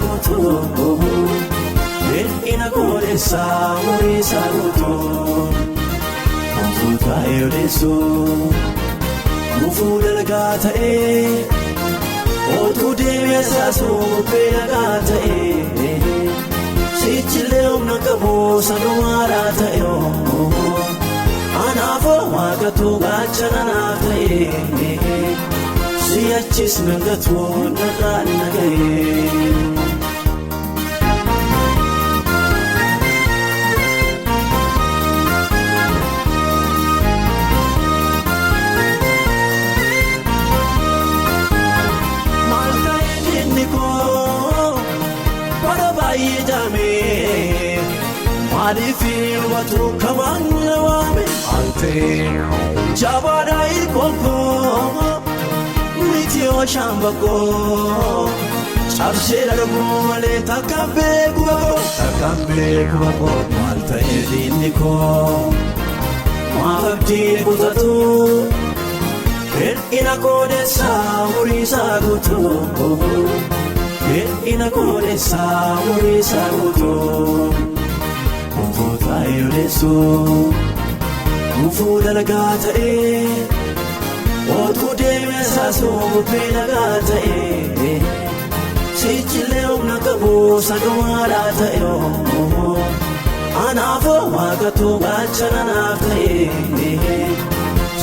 guutuu hir'ina koodessaa umurii isaa guutuu utuu taa'ee odeessuu gufuu dalgaa ta'ee otuu deemee saasuu bubbee nagaa ta'ee sichillee humna qabu sanumaadhaa ta'e anaafoo waaqatu gaachana naaf ta'ee si'achis nagatu narraan naga'ee. Maal ta'e dinni koo bara baay'ee jaamee maaliif hubatu kamaan na waame maal ta'e jabaadhaa hirkoon koo miti yoo shaambaqoo cabsee darbuu malee takkaan beeku bakoo takkaan beeku bakoo maal ta'e dinni koo maaf abdii kutatu. Hir'ina koodessaa umurii isaa guutuu hir'ina koodessaa umurii isaa guutuu utuu taa'ee odeessuu gufuu dalagaa ta'ee otuu deemee saasuu bubbee nagaa ta'ee sichillee humna qabu sanumaadhaa ta'e anaafoo waaqatu gaachana naaf ta'ee.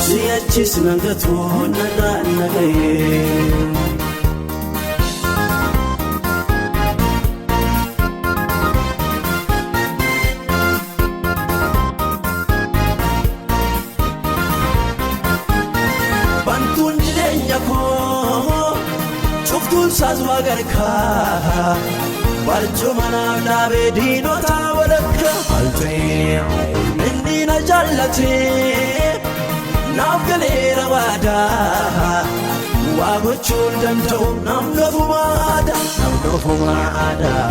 Si'achis nagatu narraan naga'ee. Bantuun jireenya koo cuftuun isaas waa garkaa barcuma naaf dhaabee diinota walakka maal ta'e inni na jaallatee. Naaf galeera waadaa waa gochuun danda'u namni ofuma aadaa namni ofuma aadaa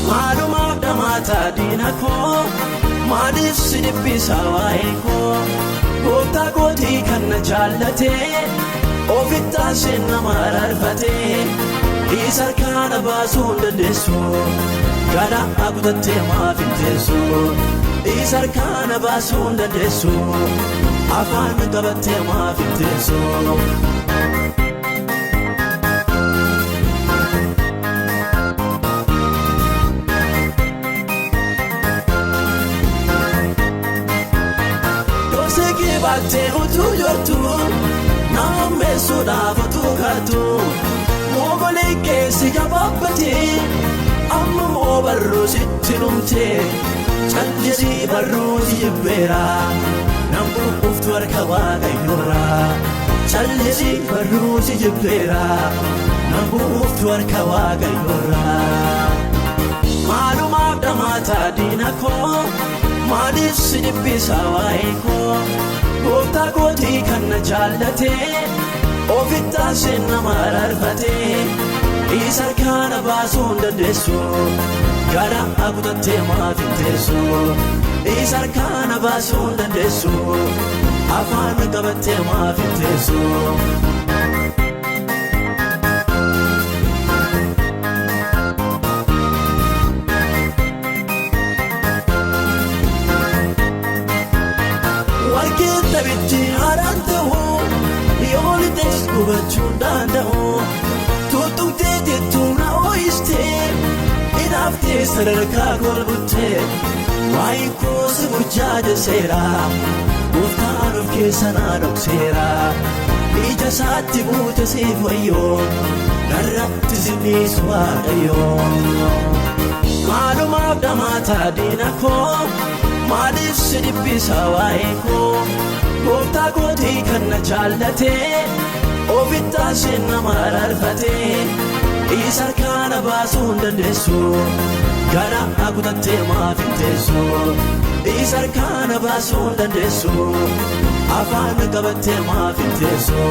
maalumaaf dhamaata diina koo maaliif si dhiphisa waa'ee koo gooftaa kootii kan na jaallatee ofittaan seen nama rarfatee isa harkaa baasuu hin dandeessu gara kutattee maaf hin teessu isa harkaa baasuu hin dandeessu. Afaan qabattee maaf hin teessu. Dhoksee kee baattee utuu jirtu nama meessuudhaaf utuu kaatu moogolee keessi gabaabbatee amma moo barruu sitti dhumtee callisii barruu si jibbeera. Namni uftu harka waaqayyoorraa callisii barruu si jibbeera namni uftu harka waaqayyoorraa. Maalumaaf dhamaata diina koo maaliif si dhiphisa waa'ee koo gooftaa kootii kan na jaallatee ofittaan seen nama rarfatee isa harkaa baasuu hin dandeessu gara kutattee maaf hin teessu. Isa harkaa baasuu hin dandeessu afaan qabattee maaf hin teessu. Warqeen taphichi haaraan ta'u yoo lixes gubachuu hin danda'u tuttuqtee jettuu na ooyistee hidhaaftee sadarkaa golbuttee. Waa'ee koo si burjaajesseera gooftaan of keessa na dhokseera ija isaatti buute siif wayyoo narratti sinniisu waaqayyoo. Maalumaaf dhamaata diina koo maaliif si dhiphisa waa'ee koo gooftaa kootii kan na jaallatee ofittaan seen nama rarfatee isa harkaa baasuu hin dandeessu. Gara kutattee maaf hin teessu isa harkaa baasuu hin dandeessu afaan qabattee maaf hin teessu.